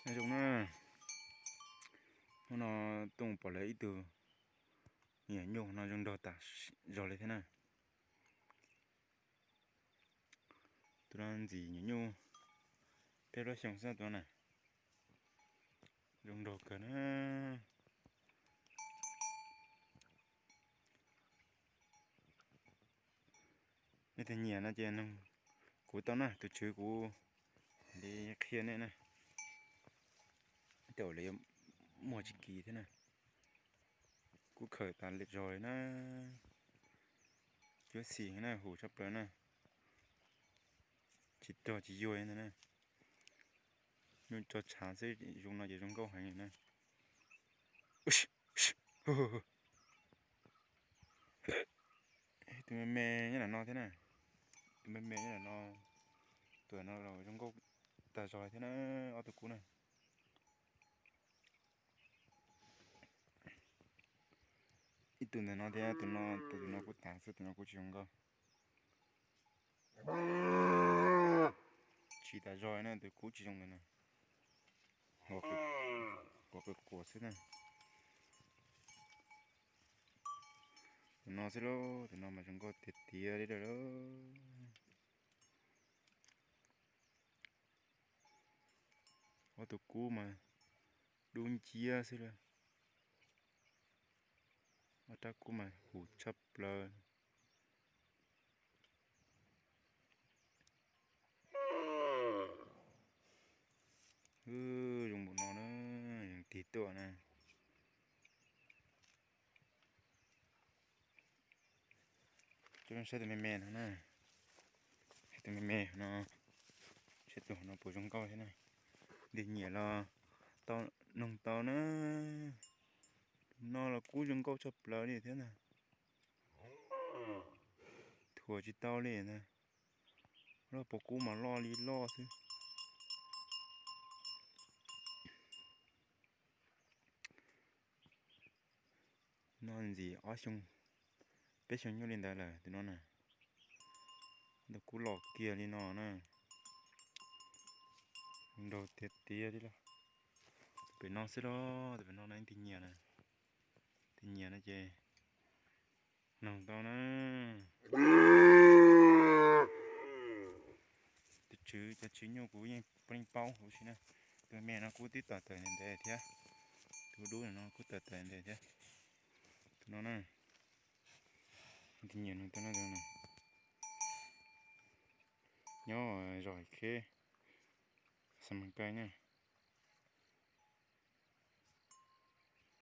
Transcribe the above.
Nyob zoo na, hnub no tuaj pom lawv ib tug nyuam nyuj no zoo nraug tas zog li thiab na. Tus no ntxim nyuam nyuj peb plaub xyoo xwb tus no na. Zoo nraug kawg na. Nej tus nyiam no ces nug kuv tau na, tus tswv kuv li qhia nej na. Tej zaum lawv yuav muag tsis kis thiab na. Kub khawm tas zog li na. Cuab xim na, hum tshaj plaws na. Tsis rog tsis yuag li ntag na. Nyuj tso tshav xwb zoo no ces zoo nkauj heev li na. Tus me me nyob ntawm no thiab na. Tus me me nyob ntawm no, tus no los zoo nkauj tag zog thiab na, ob tug kub na. Ib tug ntawm no thiab, tus no, tus no kub tas xwb, tus no kub tsis zoo nkauj. Tsis tas zog na, tus kub tsis zoo ntawm no. Quav quav xwb na. Tus no xwb lauj, tus no mas zoo nkauj tiag tiag li lawm. Ob tug kub mas dub nciab xwb lauj. Ob rab kub mas hum tshaj plaws. Zoo npaum no na, zoo tig tuaj na. Coj saib tus me me no na. Saib tus me me no, saib tus no puas zoo nkauj thiab na. Ntig nyiam los tau, noog tau na. Tus no los kub zoo nkauj tshaj plaws li thiab ntag. Thuam tsis tau li ntag. Loj puas kub mas loj li loj xwb. No ntxim ob xyoo, peb xyoo nyuj li ntawd lawm tus no na. Tus kub los kiag li no na. Nraug tiag tiag li lauj. Tus pem no xwb lauj, tus pem no na, tus nyiam na. Tus nyiam no ces noog tau na. Tus tswv, cov tswv nyuj kuv yeej paub huv si na. Tus me no kuj twb tawm tawm ntev thiab. Tus dub no kuj tawm tawm ntev thiab. Tus no na, tus nyiam noog tau na, tus no. Nyob zos Kheb, Xas Mas Kais na.